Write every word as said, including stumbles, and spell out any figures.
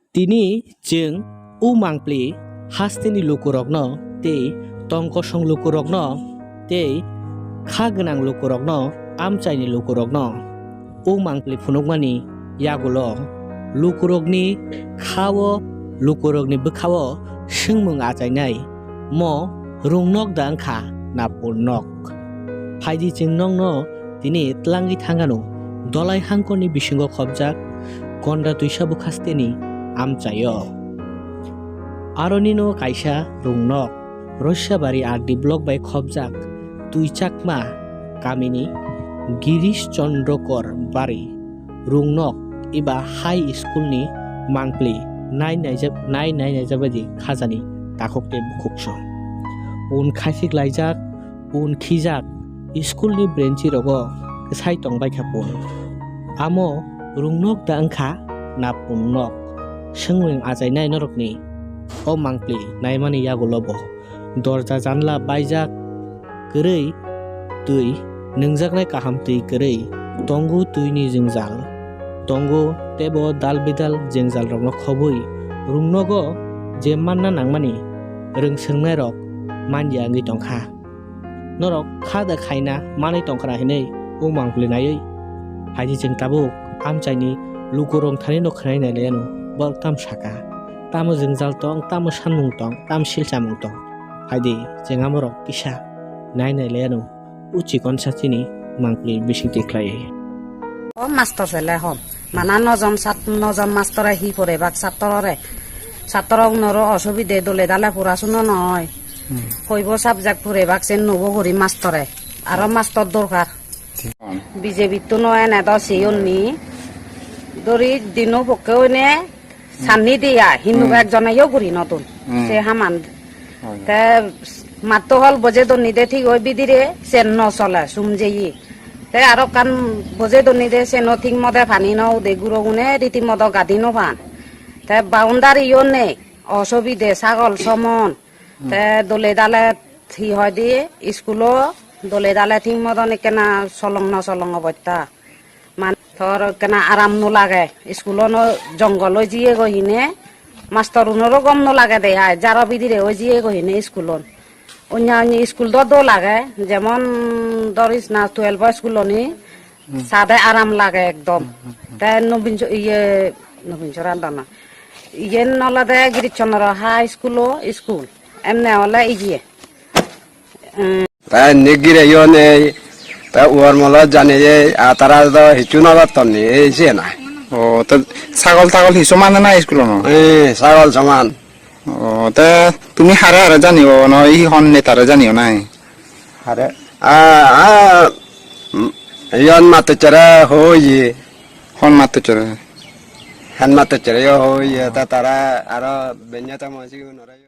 Tini chwng o mangpli hasteni lukurokno tei tong kosong lukurokno tei kha gwnang lukurokno amchaini lukurokno o mangpli phunukmani yagulo lukurokni kha-o, lukurokni bwkha-o swngmung achainai, mo rung nok da wngkha na pun nok? Phaidi chwng nokno tini tlangwi thangano, dolai hangkorni bisingo khopjak gonda twisa bwkhasteni amchaio. Aronino kaisa rung nok, Roisabari R D block bai khopjak twi chakma kamini Girish Chandra Kor bari rung nok eba high school ni mangpli nai naijak, nai nai naijak bai di khajani takhuk tei bukhuk song. Pun khaisik laijak, pun khijak, school ni brenchi rogo kwsai tong bai kha pun. Amo rung nok da wngkha na pun nok? Swngmung achainai norokni o mangpli naimani yagulo bo. Dorja janla baijak kwrwi twi, nwngjaknai kaham twi kwrwi, tongo twini jwngjal, tongo teibo dal bidal jwngjal rokno khobwi rung nogo je manna nangmani rwng swrwngnairok manya wngwi tongkha. Norok kha da khaina manwi tongkhna hinwi o mangpli naiwi phaidi chwng tabuk amchaini lukurok thani no khwnai nai laiano borok tam saka, tamo jwngjal tong, tamo sanmung tong, tamo silchamung tong. Phaidi chwng amorok kisa nai nai laiano o chikon sachini mangpli bising twi khlai. O master se le hom. Mana nojom sat-, nojom mastore hi porebak sattorore. Sattorok noro osubide dole dale purasuno noi. Hmm. Hoibo subject purebak sen nobo guri mastore. Aro mastor dorkar. Thik. B J P tuno ene do siyonni. Dori dino pokke oine sanni diya, hindu Hmm. ekjone yo guri nodun. Hmm. Se haman. Hoi. Te matto hol boje donni de thik oi bidire, sen no sole, sumjeyi. Te aro kan boje donni de, sen no thik mode pani no ude guro gune, riti modo gadi no pan. Te boundary yo nei, osubide, sagol somon. Hmm. Te dole dale hi hoi di, iskulo dole dale thik modo ekkena solong no solong obosta. Man thor kena aram no lage, iskulo no jongol oi jiye go hine, mastor uno ro gom no lage de ai, jaro bidire oi jiye go hine iskulon. Onya onya iskul do dol age, jemon doris na twelve o iskuloni, Hmm. Sade aram lage ekdom. Hmm, hmm, hmm. Te Nobin Cho-, iye, Nobin Choran dana. Iyen olode Girish Chandra High School o iskul. Emne ole iye. Te nigire yo nei, te uor molo jani ye, atara do hichu no dotton ni, ei se na. O, te sagol tagol hisu mane na iskulo no? Eh, sagol soman. O, te tumi hare hare jani o no, i hon netare jani o nai? Hare, ah, ah, mm, yon matu chere hoye. Hon matu chere? Han matu chere yo hoye, ta tara aro benya ta mo si unore yo.